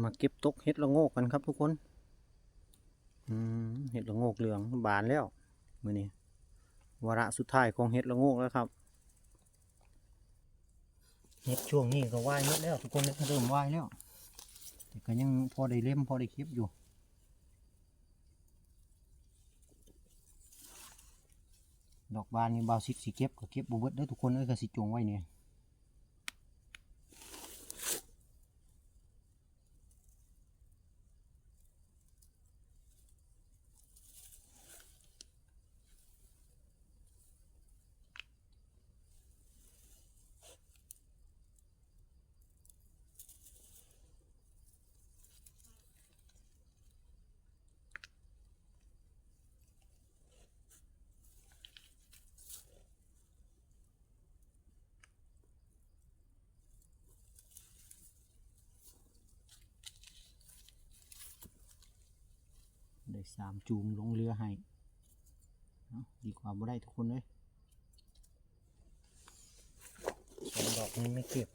ມາເກັບຕົກເຫັດລະໂງກກັນຄັບທຸກຄົນ. ອືມ ເຫັດລະໂງກເຫຼືອງບານແລ້ວມື້ນີ້ ວາລະສຸດທ້າຍຂອງເຫັດລະໂງກແລ້ວຄັບ. ເຫັດຊ່ວງນີ້ກໍວາຍໝົດແລ້ວທຸກຄົນ ເລີ່ມວາຍແລ້ວ ແຕ່ກໍຍັງພໍໄດ້ເລັມ ພໍໄດ້ເກັບຢູ່. ດອກບານນີ້ບ່າວສິດຊິເກັບກໍເກັບບໍ່ເບິດເດີທຸກຄົນເອີຍ ກໍຊິຈົ່ງໄວ້ນີ້. ໄດ້ສາມຈູງລົງເຫຼືອໃຫ້ ເນາະ ດີກວ່າບໍ່ໄດ້ທຸກຄົນເອີຍ. ສອງດອກນີ້ໄມ່ເກັບ